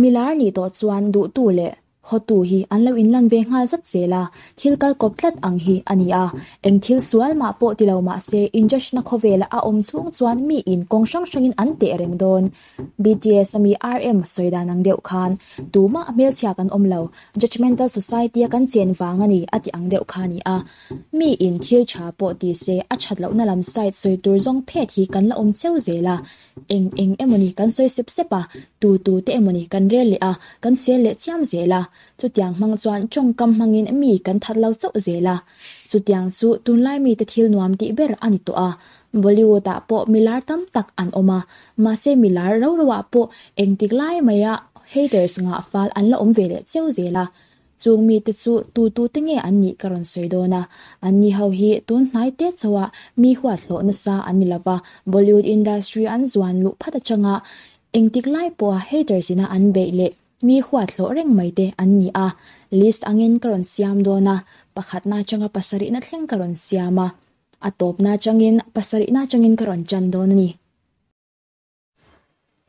Milar nih tawh chuan duhtu leh hawtu hi an lo inlan ve nghal zat zel a, thil kal kawp tlat ang hi a ni a. Eng thil sual mah pawh ti lo mah se injudge-na khawvela a awm chhung chuan miin kawng hrang hrangin an teh reng dawn. BTS ami RM sawi dan ang deuh khan tumah hmelchhia kan awm lo, judgemental society a kan chen vang a ni a ti ang deuh kha a ni a. Miin thil tha pawh ti se a that lohna lam side sawi tur zawng phet hi kan la awm cheu zel a. Eng eng emawni kan sawi sep sep a, tu tu te emawni kan rel leh a, kan sel leh chiam zel a. Chutiang hmang chuan tawngkam hmangin mi kan that lo chauh zel a. Chutiang chu tunlai mite thil nuam tih ber a ni tawh a. Bollywood ah pawh milar tam tak an awm a, mahse milar ro ro ah pawh engtik lai maia haters ngah fal an la awm ve leh cheu zel a. Chung mite chu tu tu te nge an nih ka rawn sawi dawn a, an ni ho hi tun hnai te chauha mi huat hlawh nasa an ni lova, Bollywood industry an zuan luh phat atanga engtik lai pawha haters ina an beih leh mi huat hlawh reng mai te an ni a. List angin ka rawn siam dawn a, pakhatna atanga pasarihna thleng ka rawn siam a, a tawpna atangin pasarihna atangin ka rawn tan dawn a ni.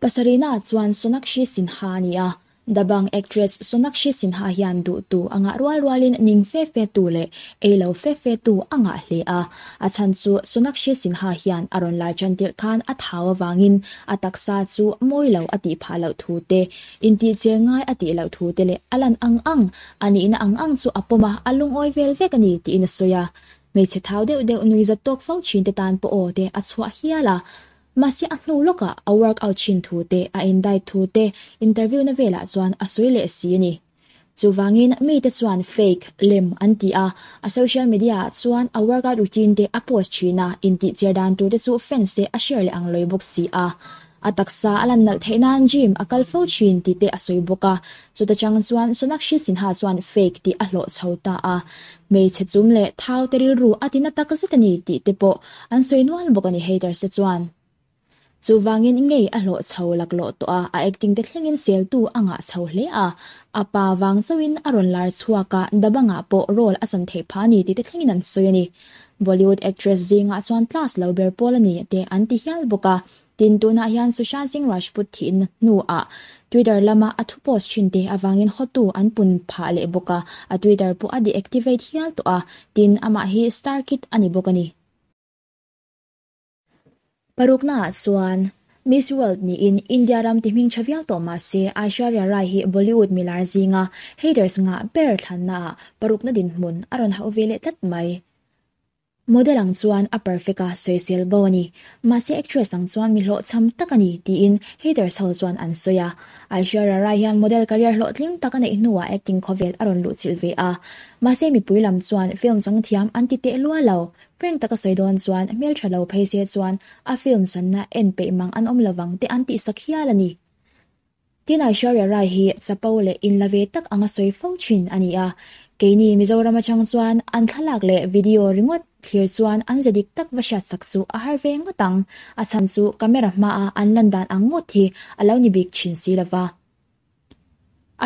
Pasarihna chuan Sonakshi Sinha a ni a, Dabangg actress Sonakshi Sinha hian duhtu a ngah rual rualin ning fe fe tu leh ei lo fe fe tu a ngah hle a. A chhan chu Sonakshi Sinha hian a rawn lai tan tirh khan a thau avangin a taksa chu mawi lo a tih phah loh thu te, intihchir ngai a tih loh thu te leh a lan ang ang, a nihna ang ang chu a pawm a, a lungawi vel vek a ni tiin a sawi a. Hmeichhe thau deuh deuh nui zat tawk fo thin te tan pawh aw te a chhuah hial a. Mahse a hnu lawkah a workout thin thu te, a indite thu te interview na velah chuan a sawi leh si a ni. Chuvangin mite chuan fake, lem, an ti a, a social media ah chuan a workout routine te a post thin a, intih cher dan tur te chu fans te a share leh ang lawi bawk si a. A taksa a lan nalh theih nan gym a kal fo thin tih te a sawi bawk a, chuta chang chuan Sonakshi Sinha chuan fake tih a hlawh chho ta a. Hmeichhe chum leh thau te rilru a ti na tak zet a ni tih te pawh an sawi nual bawk a ni haters te chuan. Chuvangin ngei a hlawh chho laklawh tawh a, a acting te thlengin seltu a ngah chho hle a, a pa vang chauhin a rawn lar chhuak a, Dabangah pawh role a chan theih phah a ni tih te thlengin an sawi a ni. Bollywood actress zingah chuan class lo ber pawl a ni te an ti hial bawk a, Tin, tunah hian Sushant Singh Rajput thihna hnuah Twitter lama a thu post thin te avangin hawtu an pun phah leh bawk a, a Twitter pawh a deactivate hial tawh a, tin, amah hi star kid a ni bawk a ni. Paruknaah chuan Miss World niin India ram ti hming tha viau tawh mah se Aishwarya Rai hi Bollywood milar zinga haters ngah ber thlannaah parukna dinhmun a rawn hauh ve leh tlat mai. Model ang chuan a perfect a sawisel bo a ni. Mahse actress ang chuan mi hlawhchham tak a ni tiin haters ho chuan an sawi a. Aishwarya Rai hian model career hlawhtling tak a neih hnuah acting khawvel a rawn luhchilh ve a. Mahse mipui lam chuan film changthiam an ti teh lua lo. Frank taka sawi dawn chuan hmeltha lo phei se chuan a film sanna en peih mang an awm lovang te an tihsak hial a ni. Tin Aishwarya Rai hi chapo leh inla ve tak anga sawi fo thin a ni a, keini Mizoram atang chuan an thlalak leh video ringawt thlir chuan an ze dik tak va hriatsak chu a har ve ngawt ang, a chhan chu camera hmaa an lan dan ang ngawt hi a lo ni bik thin si lova.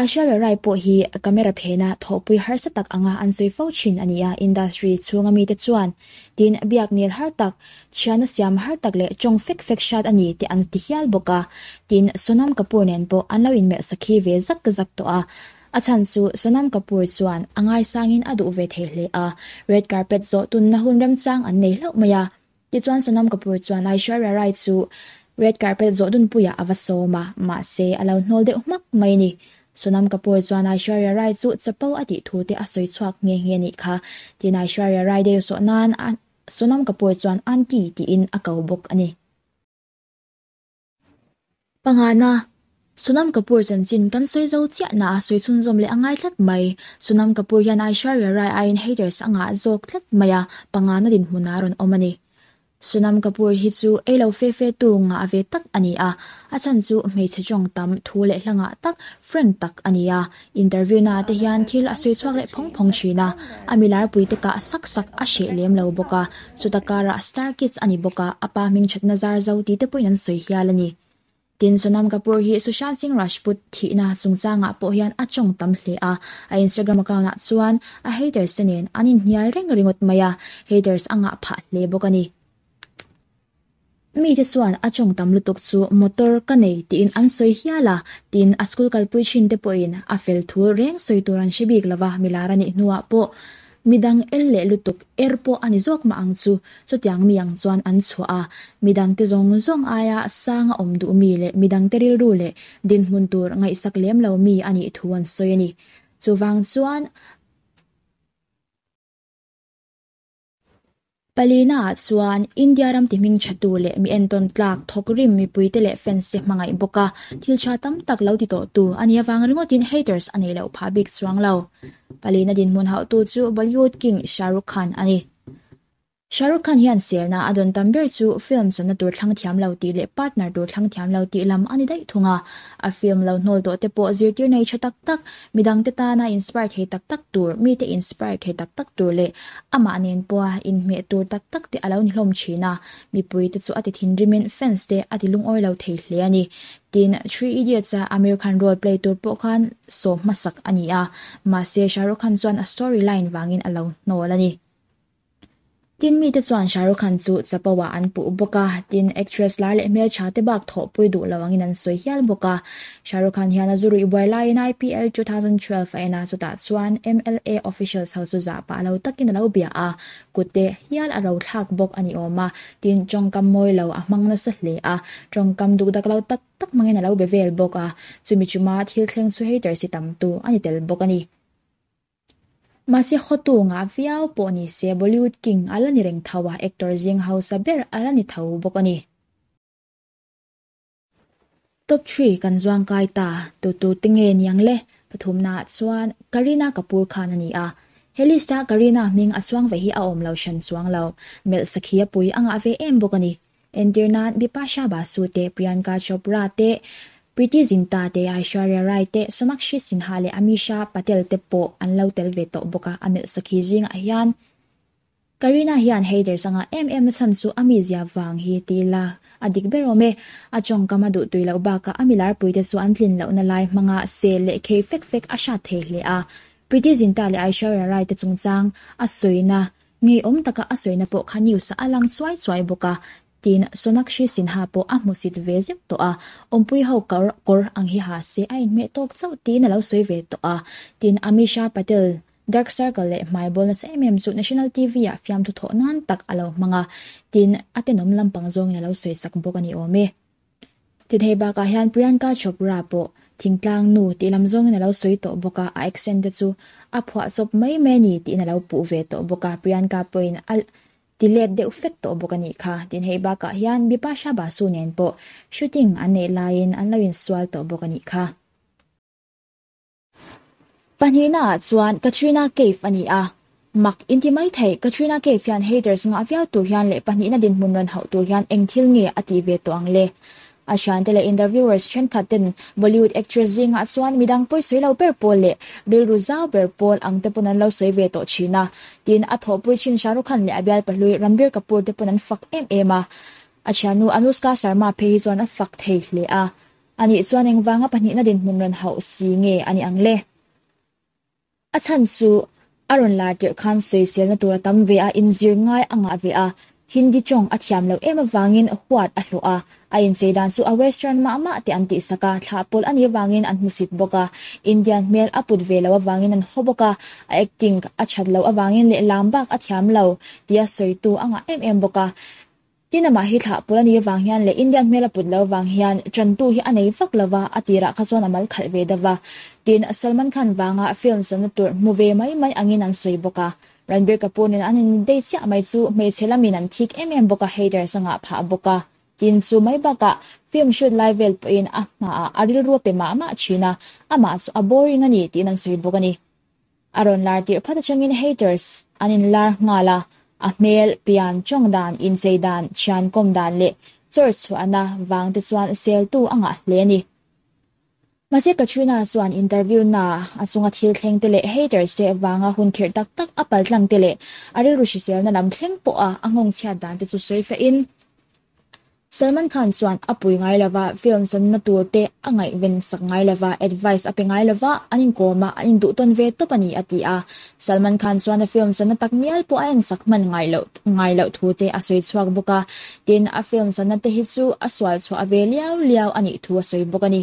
Aishwarya Rai pawh hi camera phena thawhpui harsa tak anga an sawi fo thin a ni a, industry chhunga mite chuan Tin, biak nel har tak, chhiana siam har tak leh tawng fek fek hrat a ni tih an ti hial bawk a. Tin, Sonam Kapoor nen pawh an lo inmelh sakhi ve zak zak tawh a. A chhan chu Sonam Kapoor chuan a ngaisangin a duh ve thei hle a. Red carpet zawh tunna hun remchang an nei hlauh mai a. Tichuan Sonam Kapoor chuan Aishwarya Rai chu red carpet zawh dunpuiah a va sawm a, mahse a lo hnawl deuh hmak mai a ni. Sonam Kapoor chuan Aishwarya Rai chu chapo a tih thu te a sawi chhuak nghe nghe nih kha. Tin Aishwarya Rai deu sawh nan Sonam Kapoor chuan Aunty tiin a ko bawk a ni. Pangana, Sonam Kapoor chanchin kan sawi zo chiah na a sawi chhunzawm leh a ngai tlat mai. Sonam Kapoor hian Aishwarya Rai aiin haters a ngah zawk tlat mai a, pangana dinhmun a rawn awm a ni. Sonam Kapoor hi chu ei lo fe fe tu ngah ve tak a ni a, a chhan chu hmeichhe tawng tam thu leh hla ngah tak, frank tak a ni a. Interview na te hian thil a sawi chhuak leh phawng phawng thin a, a milarpui te kah sak sak a hreh lem lo bawk a, chuta karah star kids a ni bawk a, a pa hming thatna zar zo ti te pawhin an sawi hial a ni. Tin, Sonam Kapoor hi Sushant Singh Rajput thihna chungchangah pawh hian a tawng tam hle a, a Instagram account ah chuan a haters te nen an inhnial reng ringawt mai a, haters a ngah phah hle bawk a ni. Mite chuan a tawng tam lutuk chu motor ka nei tiin an sawi hial a, tin a school kalpui thin te pawhin a fel thu reng sawi tur an hre bik lova milar a nih hnuah pawh Midang el leh lutuk er pawh a ni zawk mah ang chu, chutiang mi ang chuan an chhuah a, midangte zawng zawng aia sang a awm duh mi leh midangte rilru leh dinhmun tur ngaihsak lem lo mi a nih thu an sawi a ni. Chuvang chuan Palina ah chuan India ram ti hming thatu leh mi entawn tlak thawk rim mipuite leh fans te hmangaih bawk a, thil tha tam tak lo ti tawhtu a nih avang ringawtin haters a nei loh phah bik chuang lo. Palina dinhmun hauhtu chu Bollywood king Shah Rukh Khan a ni. Shah Rukh Khan hian selna a dawn tam ber chu film channa tur thlang thiam lo tih leh partner tur thlang thiam lo tih lam a ni daih thung a. A film lo hnawl tawh te pawh zirtir nei tha tak tak, midangte tana inspire thei tak tak tur, mite inspire thei tak tak tur leh amah nen pawha inhmeh tur tak tak te a lo ni hlawm thin a. Mipuite chu a ti thinrimin fans te a ti lungawi lo thei hle a ni. Tin, Three Idiots-a Aamir Khan role play tur pawh khan sawm hmasak a ni a, mahse Shah Rukh Khan chuan a story line vangin a lo hnawl a ni. Tin, mite chuan Shah Rukh Khan chu chapo ah an puh bawk a, tin, actress lar leh hmeltha te bak thawhpui duh lo angin an sawi hial bawk a. Shah Rukh Khan hian a zu ruih buai laiin IPL 2012 a en a, chutah chuan mla officials ho chu zah pah lo takin a lo bia a, Kute hial a ro thlak bawk a ni awm a, tin tawngkam mawi lo a hmang nasa hle a, tawngkam duk dak lo tak tak hmangin a lo be vel bawk a, chumi chuma thil thleng chu haters hi tam tu a ni tel bawk a ni. Mahse hotu ngah viau pawh ni se Bollywood king a la ni reng tho a, actor zing hausa ber a la ni tho bawk a ni. Top three kan zuang kai ta, tu tu te nge niang le? Pathumna ah chuan Kareena Kapoor Khan a ni a. He list a Kareena hming a chuang ve hi a awm lo hran chuang lo. Melh sakhi a pui a ngah ve em bawk a ni. Entir nan Bipasha Basu te, Priyanka Chopra te, Preity Zinta te, Aishwarya Rai te, Sonakshi Sinha leh Amisha Patel te pawh an lo tel ve tawh bawk a, a melh sakhi zingah hian Kareena hian haters a ngah em em na chhan chu a mizia vang hi ti ila a dik ber awm e. A tawngkam a duh tui loh bakah a milarpuite chu an tlin lohna lai hmanga sel leh khei fek fek a hrat thei hle a. Preity Zinta leh Aishwarya Rai te chungchang a sawina ngeiawm taka a sawina pawh kha news ah a lang chuai chuai bawk a. Tin, Sonakshi Sinha pawh a hmusit ve zeuh tawh a, awmpui ho kawr kawr ang hi ha se a inhmeh tawk chauh tiin a lo sawi ve tawh a. Tin, Amisha Patel Dark circle leh hmai bawl nasa em em chu National TV ah fiamthu thawh nan tak a lo hmang a, tin a tenawm lampang zawngin a lo sawi sak bawk a ni awm e. Tin hei bakah hian Priyanka Chopra pawh thingtlang nu tih lam zawngin a lo sawi tawh bawk a, a accent te chu a phuah chawp mai mai a ni tiin a lo puh ve tawh bawk a, Priyanka pawhin a ti let deuh fek tawh bawk a nih kha. Tin hei bakah hian Bipasha Basu nen pawh shooting an neih laiin an lo insual tawh bawk a nih kha. Pahnihnaah chuan Katrina Kaif a ni a, mak inti mai thei. Katrina Kaif hian haters ngah viau tur hian leh pahnihna dinhmun rawn hauh tur hian eng thil nge a tih ve tawh ang le? A thiante leh interviewers thenkhat ten Bollywood actress zingah chuan midang pawi sawi lo ber pawl leh rilru zau ber pawl ang te pawn an lo sawi ve tawh thin a. Tin, a thawhpui thin Shah Rukh Khan leh a bialpa hlui Ranbir Kapoor te pawn an fak em em a. A thiannu Anushka Sharma phei hi chuan a fak thei hle a. A nih chuan engvanga pahnihna dinhmun rawn hauh si nge a nih ang le? A chhan chu a rawn lar tirh khan sawiselna tur a tam ve a, inzir ngai a ngah ve a, Hindi tawng a thiam loh em avangin huat a hlawh a, a inchei dan chu a western mah mah te an tihsak a, thlah pawlh a nih avangin an hmusit bawk a, Indian hmel a put ve loh avangin an haw bawk a, a acting a that loh avangin lehlam bak a thiam lo tia sawitu a ngah em em bawk a. Tin amah hi thlah pawlh a nih avang hian leh Indian hmel a put loh avang hian tantu hi a nei vak lo va, a tirah kha chuan a mal khalh ve deuh va. Tin, Salman Khan vanga film channa tur hmu ve mai mai angin an sawi bawk a. Ranbir Kapoor nen an in date chiah mai chu hmeichhe lamin an thik em em bawk a, haters a ngah phah bawk a. Tin, chu mai bakah film shoot lai vel pawhin a hmaah a rilru a pe mah mah thin a, amah chu a boring a ni tiin an sawi bawk a ni. A rawn lar tirh phat atangin haters an inlar nghal a, a hmel, pian, tawng dan, inchei dan, thian kawm dan leh chawr chhuahna vang te chuan seltu a ngah hle a ni. Mahse Katrina chuan interview na a chunga thil thleng te leh haters te vanga hun khirh tak tak a paltlang te leh a rilru hriselna lam thleng pawha a nghawng chhiat dan te chu sawi fah in. Salman Khan chuan a pui ngai lova, film channa tur te a ngaihven sak ngai lova, advice a pe ngai lova, an inkawm a, an induh tawn ve tawp a ni a ti a. Salman Khan chuan a film channa tak ngial pawh a ensak hman ngai loh ngai loh thu te a sawi chhuak bawk a, tin a film channa te hi chu a sual chhuah ve liau liau a nih thu a sawi bawk a ni.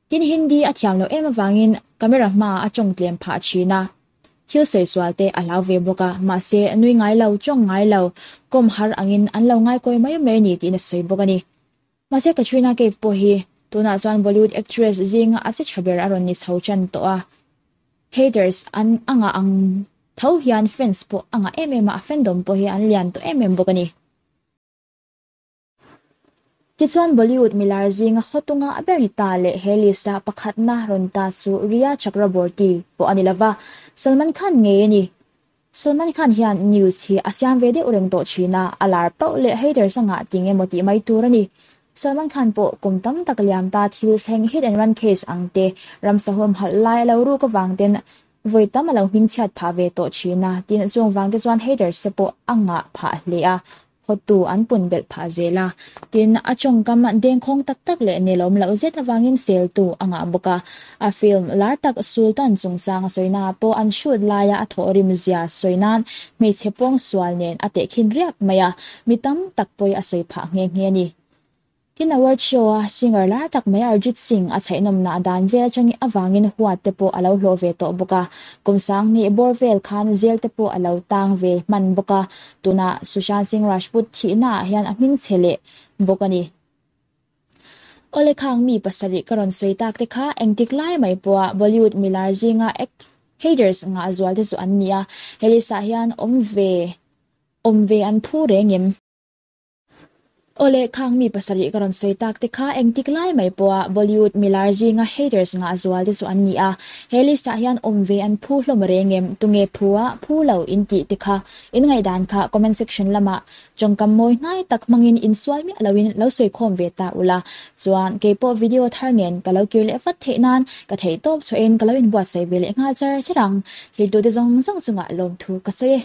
Tin Hindi a thiam loh em avangin camera hmaah a tawng tlem phah thin a, thil sawi sual te a hlau ve bawk a, mahse nui ngai lo, tawng ngai lo, kawm har angin an lo ngaikawi mai mai a ni tiin a sawi bawk a ni. Mahse Katrina Kaif pawh hi tunah chuan Bollywood actress zinga a che tha ber a rawn ni chho tan tawh a, haters an a ngah ang tho hian fans pawh a ngah em em a, a fandom pawh hi an lian tawh em em bawk a ni. Tichuan Bollywood milar zinga khawtunga a ber ni ta leh he list-a pakhatna rawn ta chu Rhea Chakraborty pawh a ni lova, Salman Khan ngei a ni. Salman Khan hian news hi a siam ve deuh reng tawh thin a, a lar pauh leh haters a ngah ting emaw tih mai tur a ni. Salman Khan pawh kum tam tak liam ta thil thleng hit and run case ang te, ramsa huamhalh lai a lo ruk avang ten vawi tam a lo hmingchhiat phah ve tawh thin a, tin chung vang te chuan haters te pawh a ngah phah hle a. Hawtu an pun belh phah zel a, tin, a tawngkam dengkhawng tak tak leh nelawm loh zet avangin seltu a ngah bawk a. A film lar tak Sultan chungchang a sawina pawh an shoot laia a thawhrim zia sawi nan hmeichhe pawng sual nen a tehkhin riak mai a, mi tam tak pawi a sawi phah nghe nghe a ni. Tin award show a singer lar tak mai Arjit Singh a chhaihnawmna dan vel atangin avangin huat te pawh a lo hlawh ve tawh bawk a, kum sanghnih bawr vel khan zel te pawh a lo tang ve hman bawk a, tunah Sushant Singh Rajput thihna ah hian a hming chhe leh bawk a ni. Awle khang mi pasarih ka rawn sawi tak te kha engtik lai mai pawha Bollywood milar zinga act haters ngah zual te chu an ni a, he list ah hian awm ve awm ve an phu reng em? Awle, khang mi pasarih ka rawn sawi tak te kha engtik lai mai pawha Bollywood milar zinga haters ngah zual te chu an ni a. He list ah hian awm ve an phu hlawm reng em? Tunge phu a, phu lo in tih te kha in ngaihdan kha comment section lamah tawngkam mawi hnai tak hmangin in sual miah loin lo sawi khawm ve ta ula. Chuan keipawh video thar nen ka lo kir leh vat theih nan ka theihtawp chhuahin ka lo inbuatsaih ve leh nghal char char ang. Thirtute zawng zawng chungah lawmthu ka sawi e.